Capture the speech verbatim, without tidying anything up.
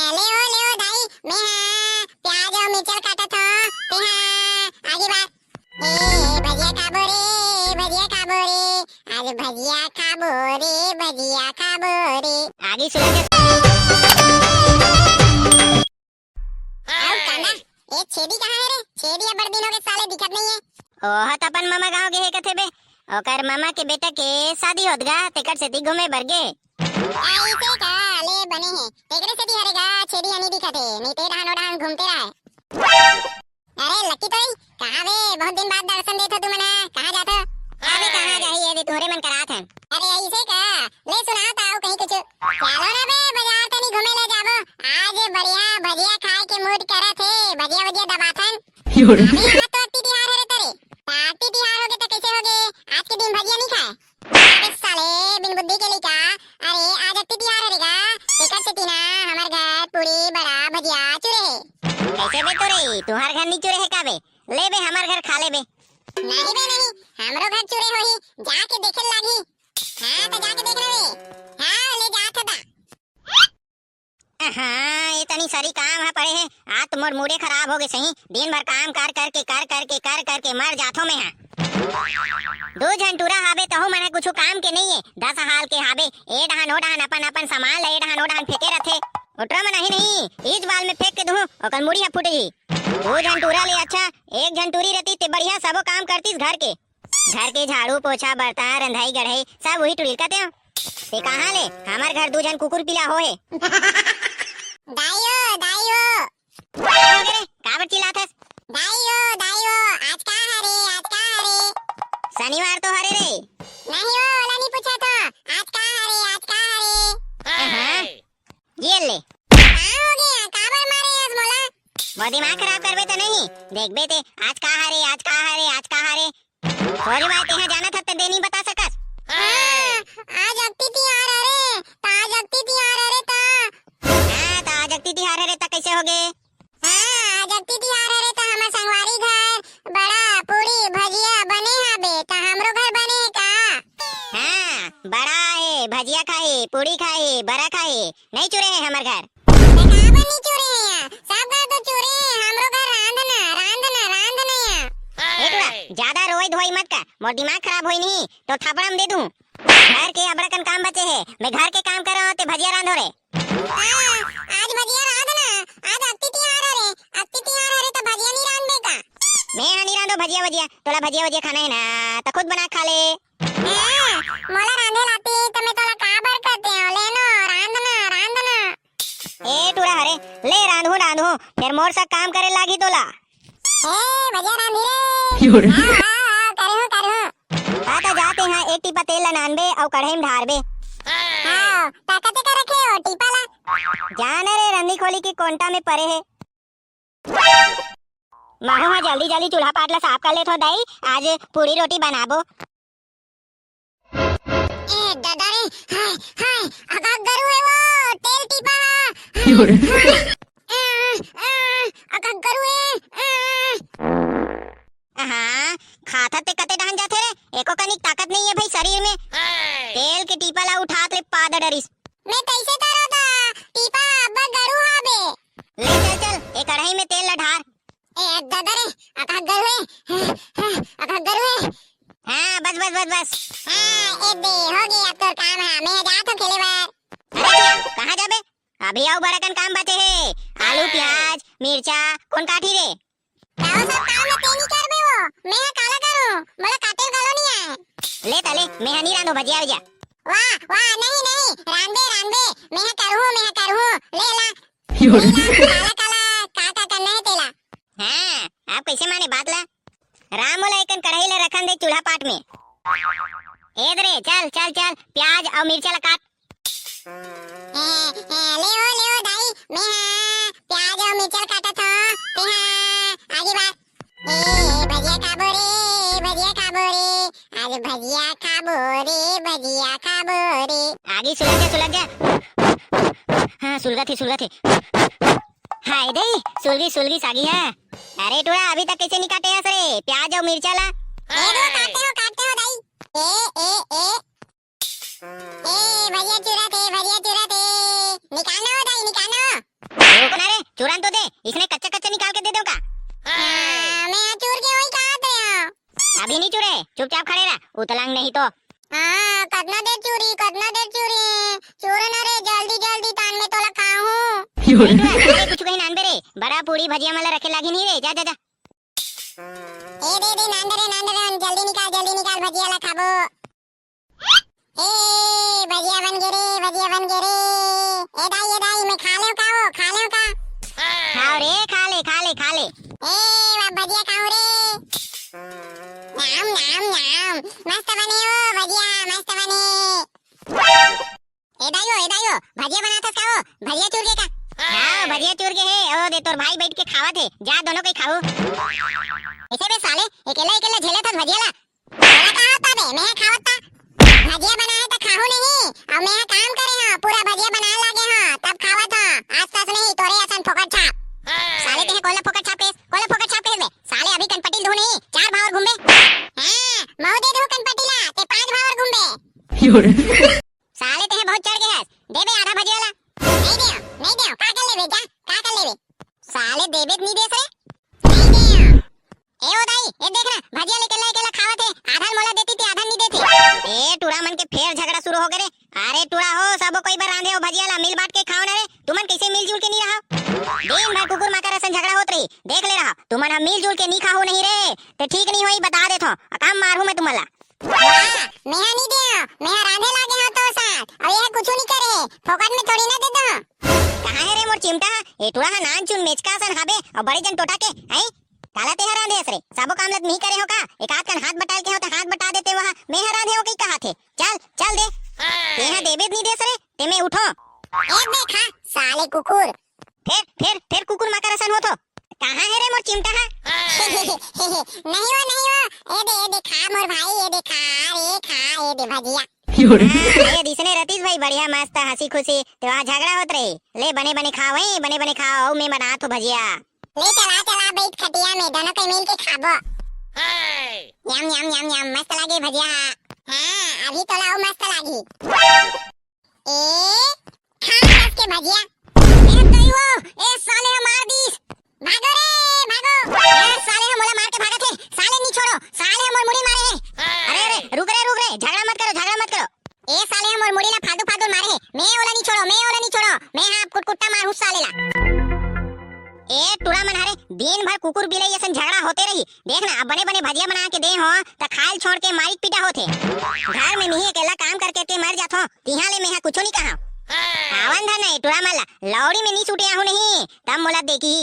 ले ओ, ले ओ दाई, मैं हा प्याज अउ मिर्चा ल काटत हंव, ते हा आगी बार। ए भजिया खाबो रे, भजिया खाबो रे, आज भजिया खाबो रे, भजिया खाबो रे। आगी सुलग गे। अउ कांदा, ए छेदी कहाँ हे रे? छेदी अब्बड़ दिन होगे साले दिखत नइ हे। ओह त अपन ममा गांव गे हे कथे बे। ओकर ममा के बेटा के शादी होत गा, तेकर सेती घूमे बर गे। अइसे का, ले बने हे। तेकरे सेती हरे गा, छेदी ह नी दिखत हे, नइ ते डहान ओ डहान घूमते रहय। अरे लक्की तोरी, कहाँ बे? बहुत दिन बाद दर्शन देत हो तुमन ह, कहाँ जात हो? अबे कहाँ जाही, ये दे तोहरे मन करात हन। अरे अइसे का, ले सुनाव त अउ कहीं कुछ। चलो ना बे, बाजार तनी घूमे ले जाबो। आज बढ़िया भजिया खाए के मूड करत हे, भजिया वजिया दबाथन। अबे आज तो अक्ति तिहार हरे तरे। त अक्ति तिहार होगे त कइसे होगे? आज के दिन भजिया नइ खाए? अबे साले बिन बुद्धि के लइका, अरे आज अक्ति तिहार हरे गा, एकर सेती ना हमर घर पूड़ी बड़ा भजिया चुरे हे। कइसे बे तोरे, तुंहर घर नइ चुरे हे का बे? ले बे हमर घर खा ले बे। नहीं बे नहीं, हमरो घर चुरे होही, जाके देखे ल लागही। हाँ त जाके देख रहे। हाँ ले जात हे दा। हाँ, ए तनी सरी काम ह पड़े हे। आज तो मोर मूडे खराब होगे सही। दिन भर काम कर करके, कर करके, कर करके मर जाथो मैं हा। दू झन टूरा हाबे तहू मन ह कुछु काम के नइये। दस हाल के हाबे, ए डहान ओ डहान अपन अपन सामान ल ए डहान ओ डहान फेंके रथे। ओटरा म नहीं नहीं, इच बाल में फेंक के दुहूं, ओकर मुड़ी ह फूट जही। दू झन टूरा ले अच्छा एक झन टूरी रहती ते बढ़िया सबो काम करतीस घर के। घर के झाड़ू, पोछा, बर्तन, रंधई, गढ़ई सब उही टुरी ल करते हो। ते कहाँ ले? हमर घर दू झन कुकुर पीला होहे। दाई ओ, दाई ओ। का हो गे रे? काबर चिल्लात हस? दाई ओ, दाई ओ, आज का हरे, आज का हरे? शनिवार तो हरे रे। नहीं ओ, ओला नहीं पूछत हो। आज का हरे, आज का हरे? हाँ। ये ले। का हो गया? काबर मारे हस मोला? मोर दिमाग खराब करबे त नहीं। देखबे ते, आज का हरे, आज का हरे, आज का हरे। थोरी बात तेहा जानत हस त दे नहीं बता सकस। हाँ, आज अक्ति तिहार हरे, त आज अक्ति तिहार हरे त। हाँ, त आज अक्ति तिहार हरे त कइसे होगे? हाँ, आज अक्ति तिहार हरे त हमर संगवारी घर बड़ा पूड़ी भजिया बने हाबे, त हमरो घर बने हे का? हाँ, बड़ा हे, भजिया खाही, पूड़ी खाही, बरा खाही, नहीं चुरे हे हमर घर। त काबर नहीं चुरे हे या? सब घर तो चुरे हे, हमरो घर रांध ना, रांध ना, रांध ना या। ए टुरा, ज्यादा रोई धोई मत कर, मोर दिमाग खराब होई नहीं, तो थपड़ा म दे दूं। घर के अब्बड़ अकन काम बचे हे, मैं घर के काम करंव, ते भजिया रांधो रे। हाँ, आज भजिया रांध ना, आज अक्ति तिहार हरे, अक्ति तिहार हरे त भजिया नहीं रांधबे का? मैं हा नहीं रांधो भजिया वजिया, तोला भजिया वजिया खाना हे ना, त खुद बना के खा ले। हाँ, मोला रांधे लाती त मैं तोला काबर कहते हो, ले नो, रांध ना, रांध ना। ए टुरा हरे, ले रांधहूं, रांधहूं, फेर मोर सा काम करे लागी तोला। ए, भजिया रांधी रे। हाँ, हाँ, हाँ, करे हूँ, करे हूँ। हाँ, त जाते हैं, एक टीपा तेल ला नानबे अउ कढ़ाई में ढारबे। हाँ, त कते का रखे हो टीपा ला? जाने रे, रंधी खोली के कोंटा में परे हे। महू हा जल्दी जल्दी चूल्हा पाट ला साफ कर लेथो दाई, आज पूड़ी रोटी बनाबो। ए दादा रे, हाय, हाय, अकहक गरू हे वो, तेल टीपा हा। हाय, हाय, आ, आ, अकहक गरू हे, आ। हाँ, खात हस ते कते डहन जाथे रे, एको कनिक ताकत नहीं हे भाई शरीर में। तेल के टीपा ला उठात ले पाद डरिस। मैं कइसे करो दा, टीपा अब्बड़ गरू हाबे। ले चल चल, ए कढ़ाई में तेल ला ढार। ए दादा रे, अकहक गरू हे, अकहक गरू हे। हाँ, बस, बस, बस, बस। हाँ, ए दे, हो गे अब तोर काम हा, मैं जात हूँ खेले बर। अरे भैया, कहाँ जाबे? अभी अउ बड़कन काम बचे हे। आलू, प्याज, मिर्चा, कोन काटही रे? त ओ सब काम ला ते नी करबे वो, मैं हा काला करूँ, मोला काटे घलो नी आए। ले त ले, मैं हा नी रांधो भजिया वजिया। वाह, वाह, नहीं, नहीं, रांधबे, रांधबे, मैं हा करहूँ, मैं हा करहूँ, ले ला। काला काला का का करना हे तेला। हाँ, अब कइसे माने बात ला? राम मोला एकन कढ़ाई ला रखन दे चूल्हा पाट में। ए दे रे, चल, चल, चल, प्याज अउ मिर्चा ला काट। ए, ए, ले ओ, ले ओ दाई, मैं हा प्याज अउ मिर्चा ला काटत हूँ, ते हा आगी बार। ए, भजिया खाबो रे, भजिया खाबो रे, आज भजिया खाबो रे, भजिया खाबो रे। आगी सुलग जा, सुलग जा। हाँ, सुलगत हे, सुलगत हे। हाय दे, सुलगी, सुलगी सागी है। अरे टूरा, अभी तक कइसे नी काटे हस रे प्याज अउ मिर्चा ला? ए दो, काटते हो, काटते हो दाई। ए, ए, ए। ए, भजिया चुरत हे, भजिया चुरत हे। निकालो दाई, निकालो। चुरन तो दे, इसने कच्चा कच्चा निकाल के दे दो का? हाँ, मैं चूर के वही कहा थे। अभी नहीं चुरे, चुपचाप खड़े रह, उतलंग नहीं तो। हाँ, कतना देर चूरी, कतना देर चूरी। चूर ना रे, जल्दी जल्दी तान में तोला खाहूँ। नहीं चुरा, अरे कुछ कहीं नान बे रे, बड़ा पूरी भजिया मला रखे लागी नहीं रे, जा जा जा। ए दे दे, नान दे रे, नान दे रे, जल्दी निकाल, जल्दी निकाल, भजिया ला खाबो। ए, भजिया बन गे रे, भजिया बन गे रे। ए दाई, ए दाई, मैं खा लेव का वो, खा लेव का? खाओ रे, खा ले, खा ले, खा ले। ए, वा भजिया खाऊं रे। नाम, नाम, नाम। मस्त बने हो भजिया, मस्त बने। ए दाई हो, ए दाई हो, भजिया बनाथस का वो? भजिया चूर के का? हाँ, भजिया चूर के हे। ओ दे, तोर भाई बैठ के खावत हे, जा दोनों कोई खाओ। ऐसे बे साले, अकेला अकेला झेलत हस भजिया ला। तोला का होता बे, मैं खावत ता। भजिया बनाए त खाहू नहीं, अउ मैं काम करे हाँ, पूरा भजिया बनाए लागे हाँ, तब खावत हाँ। आज तस नहीं, तोरे असन फोकट छाप। साले तेहे कोला फोकट छापेस, कोला फोकट छापेस बे। साले अभी कनपटी धू नहीं, चार भावर घूमबे। हाँ, महू दे दू कनपटी ला, ते पांच भावर घूमबे। साले तेहे बहुत चढ़ गए हस, दे बे आधा भजिया ला। नहीं दे, नहीं दे, का कर लेबे, जा, का कर लेबे। साले देबे त नहीं दे सरे। नहीं दे। ए ओ दाई, ए देख ना, भजिया लेके ला, अकेला खावत हे, आधा मोला देती ते आधा नहीं देते। ए टूरा मन के फेर झगड़ा शुरू हो गए रे। अरे टूरा हो, सबो कोई बर रांधे हो भजिया ला, मिल बांट के खाओ ना रे। तुमन कैसे मिलजुल के नहीं रहा? दिन भर कुकुर माकर असन झगड़ा होत रही, देख ले रहा। तुमन हम मिलजुल के नहीं खाहू नहीं रे, ते ठीक नहीं होई, बता देत हो, काम मारहू मैं तुमन ला। वाह, मेहा नहीं दे, मेहा रांधे लागे हो तो साथ, अब यह कुछ नहीं करे, फोकट में थोड़ी ना दे दो। कहाँ है रे मोर चिमटा? ए टूरा हा नान चुन मेचका असन हाबे, अउ बड़े जन टोटा के, हैं? काला तेहा रांधे हस रे? सबो काम लत नहीं करे हो का? एक आध कन हाथ बटाल के हो तो हाथ बटा देते वहाँ, मैं हा रांधे हो कहीं कहा थे। चल, चल दे। तेहा देबे नहीं देस रे, ते मैं उठो। ए देखा, साले कुकुर। फिर, फिर, फिर कुकुर माकर असन होत हो। कहाँ है रे मोर चिमटा हा? नहीं हो, नहीं हो। ए दे, ए दे, खा मोर भाई, ए दे, खा रे, खा, ए दे भजिया। हाँ, ये दिसने रतीश भाई, बढ़िया मस्त हंसी खुशी, ते वहाँ झगड़ा होत रही। ले बने बने खाओ, ए, बने बने खाओ, अउ मैं बनात हो भजिया। ले चला, चला, बैठ खटिया में, दोनों के मिल के खाबो। यम, यम, यम, यम, मस्त लागे भजिया। हाँ, अभी तोला अउ मस्त लागी। ए, खा कस के भजिया। ए दइवो, ए साले ह मार दीस। भागो रे, भागो। ए साले ह मोला मार के भागत हे। साले नी छोड़ो, साले ह मोर मुड़ी मारे हे। अरे, अरे, रुक रे, रुक रे, झगड़ा मत करो, झगड़ा मत करो। ए साले ह मोर मुड़ी ला फालतू फालतू मारे हे। मैं ओला नी छोड़ो, मैं ओला नी छोड़ो। मैं हा कुटकुट्टा मारहूं साले ला। ए टूरा मन हरे, दिन भर कुकुर बिलई असन झगड़ा होते रही। देख ना, अब बने बने भजिया बना के दे हो, त खायल छोड़ के मारिक पीटा होथे। घर में मिही अकेला काम करके के मर जाथो, तिहां ले मेहा कुछो नी कहा। आवन धर नहीं, टूरा मन ला, लौड़ी में नी छूटे आहू नहीं, तब मोला देखी।